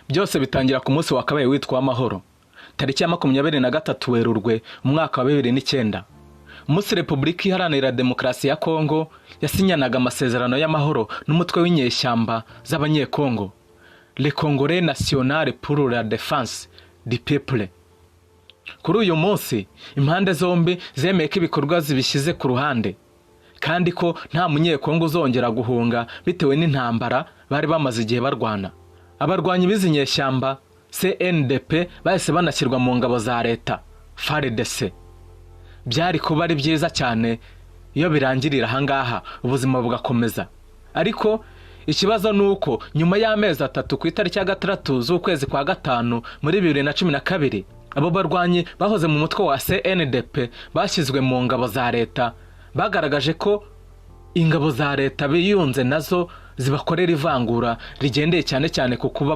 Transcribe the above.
Byose bitangira ku munsi wakabaye witwa Amahoro, tariki ya 23 Werurwe umwaka wa 2009, umunsi Repubulika Iharanira Demokarasi ya Kongo yasinyanaga amasezerano y'amahoro n'umutwe w'inyeshyamba z'Abanyekongo, Le Congrès National pour la Défense du Peuple. Kuri uyu munsi, impande zombi zemeye ko ibikorwa zibishyize ku ruhande, kandi ko nta Munyekongo uzongera guhunga bitewe n'intambara bari bamaze igihe barwana. Abarwanyi b'izi nyeshyamba CNDP bahise banashyirwa mu ngabo za leta, FARDC. Byari kuba ari byiza cyane iyo birangirira ahangaha, ubuzima bugakomeza. Ariko ikibazo ni uko nyuma y'amezi 3, ku itariki ya 6 z'ukwezi kwa gatanu muri 2012, abo barwanyi bahoze mu mutwe wa CNDP bashyizwe mu ngabo za leta bagaragaje ko ingabo za leta biyunze nazo zibakorera ivangura rigendeye cyane cyane ku kuba